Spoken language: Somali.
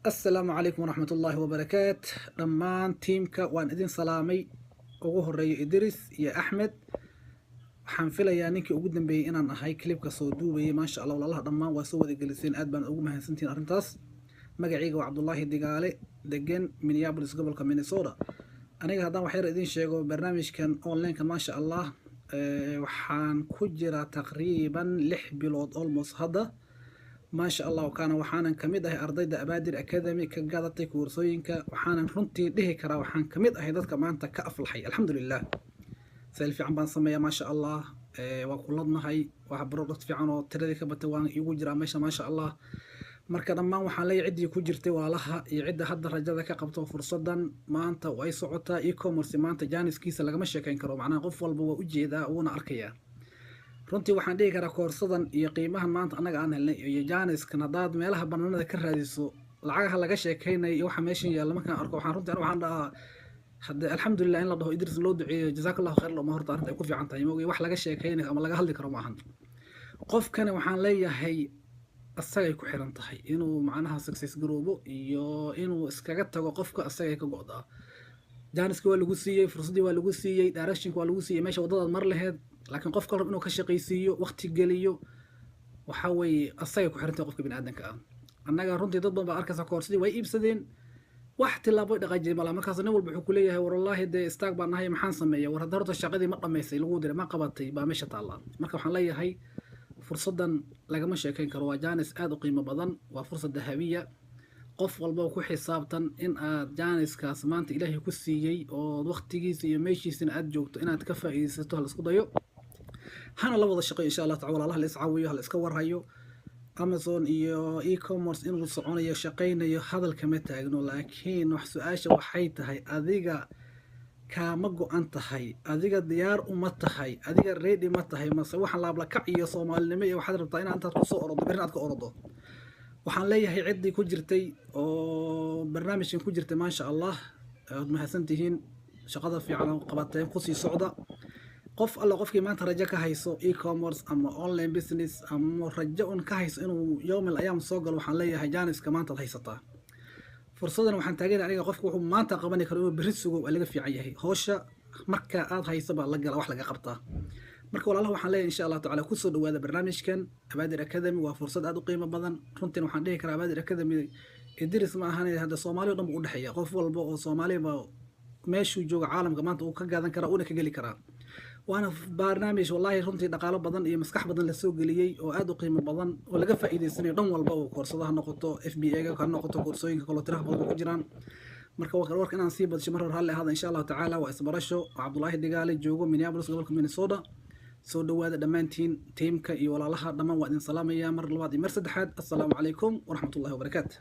Asalaamu calaykum waraxmatullaahi wabarakaat. Dhammaan tiimka waan idin salaamay, ugu horeeyo Idris iyo Axmed. Waxaan filayaa ninkii ugu dambeeyey inaan ahay clipka soo duubayay. Maasha Allah, walaalaha dhammaan waa soo wada geliseen, aad baan ugu mahadsantihiin arrintaas. Magacayga waa Cabdullaahi Digaale, degan Minneapolis, gobolka Minnesota. Aniga haddaan wax yar idiin sheego barnaamijkan onlineka, maasha Allah, waxaan ku jiraa taqriiban 6 bilood almost hadda, maasha Allah. Kaana waxaanan kamid ahay ardayda Abaadir Academy ka gadatay koorsooyinka. Waxaanan runtii dhihi karaa waxaan kamid ahay dadka maanta ka aflaxay, alxamdulilah. Sale fiican baan sameeyaa, maasha Allah. Waa ku ladnahay, wax product fiican oo tiradii ka batay waan iigu jiraa meesha, maasha Allah. Marka dhammaan waxaan leeyahay ciddii ku jirtay walaalaha iyo cidda hadda rajada ka qabto, fursadan maanta way socotaa. E-commerce maanta jaaniskiisa lagama sheekeyn karo, macnaha qof walba waa ujeedaa, wuuna arkayaa. Runtii waxaan dhihi karaa koorsadan iyo qiimahan maanta annaga aan helnay iyo jaaniskan, haddaad meelaha banaanada ka raadiso, lacagaha laga sheekeynaya iyo waxa meeshan yaalla markaan arko, waxaan runtii waxaan dhahaa hadde alxamdulilah in la dhaho, Idris loo duceeyo, jazaak Allahu khayr loma. Horta arrinta ay ku fiican tahay maogi wax laga sheekeynayo ama laga hadli karo ma ahan. Qofkani waxaan leeyahay asagay ku xiran tahay inuu macnaha success garoobo iyo inuu iskaga tago. Qofka asagay ka go'daa. Jaaniski waa lagu siiyey, fursaddii waa lagu siiyey, directionka waa lagu siiyey, meesha waddadaad mar laheed, laakiin qofka rab inuu ka shaqaysiiyo, waqti geliyo, waxa weeye asagay ku xiran tahay qofka biniaadanka ah. Annaga runtii dad badan baa arkaysa koorsadii way iibsadeen, wax tilaabo dhaqaajiyay malaa. Markaas nin walba wuxuu kuleeyahay: "War wallaahi dee istaag baan nahay, maxaan sameeya?" War hadda horta shaqadii ma dhamaysay lagu diray, ma qabatay baa meesha taallaa. Marka waxaan leeyahay fursaddan lagama sheekeyn karo, waa jaanis aada u qiimo badan, waa fursad dahabiya. Qof walba ku xisaabtan in aad jaaniskaas maanta Ilaahay ku siiyey oo waqtigiisa iyo meeshiisina aad joogto inaad ka faa'iidaysato. Ha la isku dayo, hana la wada shaqeeyo, insha Allah tacala. Walaalaha la iscaawiyo, ha la iska warhayo. Amazon iyo e-commerce inuu soconayo, shaqaynayo, hadalka ma taagno, laakiin wax su-aasha waxay tahay: adiga kaama go-an tahay? Adiga diyaar uma tahay? Adiga ready ma tahay? Mase waxaan laablakac iyo Soomaalinimo iyo waxaad rabtaa inaad intaad kusoo orodo berrin aad ka orodo? Waxaan leeyahay ciddii ku jirtay oo barnaamijkan ku jirtay, maasha Allah, waad mahadsantihiin, shaqada fiican oo qabateen kusii socda. Qof alla qofkii maanta rajo ka hayso e-commerce ama online business ama rajo un ka hayso inuu yowmil ayaam soo galo, waxaan leeyahay jaaniska maanta ad haysataa, fursadan waxaan taageeraya aniga. Qofka wuxuu maanta qabani karo inuu berri sugo waa laga fiican yahay. Howsha marka aad hayso baa la gala, wax laga qabtaa. Marka walaalaha waxaan leeyahay, insha Allah tacala, kusoo dhawaada barnaamijkan Abaadir Academy. Waa fursad aad u qiimo badan. Runtiina waxaan dhihi karaa Abaadir Academy Idris ma ahan, hadda Soomaali o dhan buu udhexeeya. Qof walba oo Soomaaliba meeshuu jooga caalamka maanta uu ka gaadan karaa, uuna ka geli karaa. Waana barnaamij wallahi runtii dhaqaalo badan iyo maskax badan lasoo geliyey oo aad u qiimo badan oo laga faa'iidaysanayo dhan walba, oo koorsada ha noqoto, FBA ga ha noqoto, koorsooyinka kaloo tiraha badan ku jiraan. Marka warka inaan sii badsho mar hor halli ahaada. Insha Allahu tacaala, waa isbarasho. Waa Cabdulaahi Digaale, joogo Minneapolis, gobolka Minnesota. Soo dhawaada dhammaantiin, tiimka iyo walaalaha dhammaan waa idin salaamaya mar labaad iyo mar saddexaad. Assalaamu calaykum waraxmatullahi wabarakaatu.